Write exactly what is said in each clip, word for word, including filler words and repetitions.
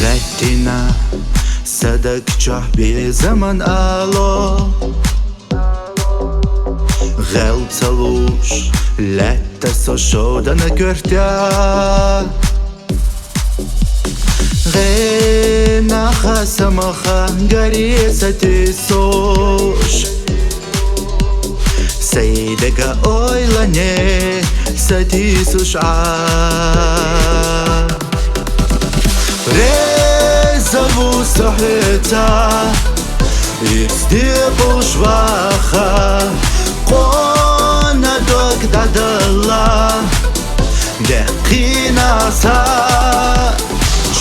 ГъеттӀина са даг чу бе заман ало, гӀел ца луш лаьтта со шовданан коьртехь. ГӀенах а, самах а гаре сатесуш, сай дега ойлане сатесуш Ӏа. Реза ву со хьоьца, ирс декъуш ваха, къона дог дӀадала, даьккхина са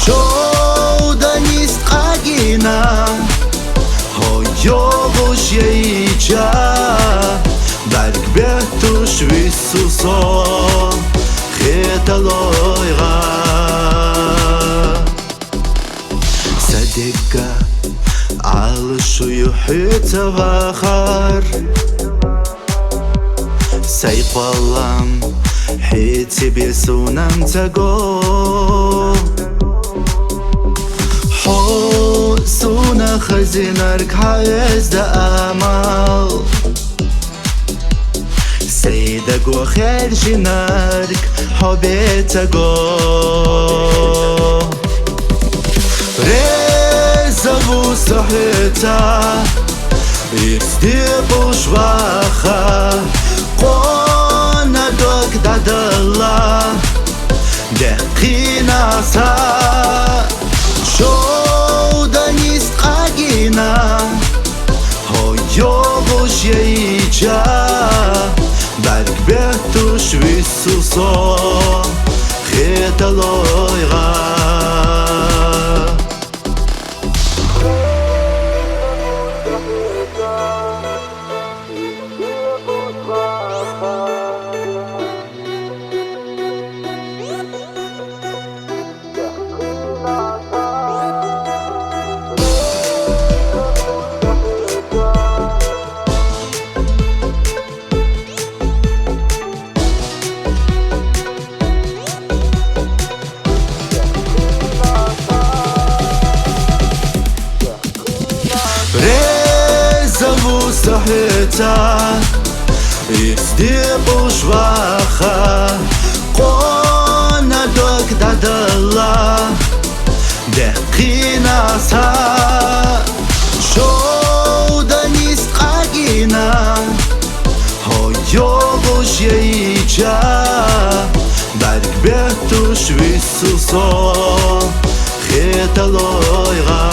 шовда нийса къагӀина. Хьо йогӀуш яйча, бӀарг бетташ вису со хеталойгӀа. Са дега Ӏалашо ю хьоьца вахар, сай кхоллам хьеца бе суна-м ца го. Хьо суна хазинарг хьаэзда амал, сай даго хаьржинарг хьо бе ца го. Реза ву со хьоьца, ирс декъуш ваха, къона дог дӀадала, даьккхина са шовда нийса къагӀина. Хьо йогӀуш яйча, бӀарг бетташ вису со хеталойгӀа. Реза ву со хьоьца, ирс декъуш ваха, къона дог дӀадала, даьккхина са шовда нийса къагӀина. Хьо йогӀуш яйча, бӀарг бетташ вису со хеталойгӀа.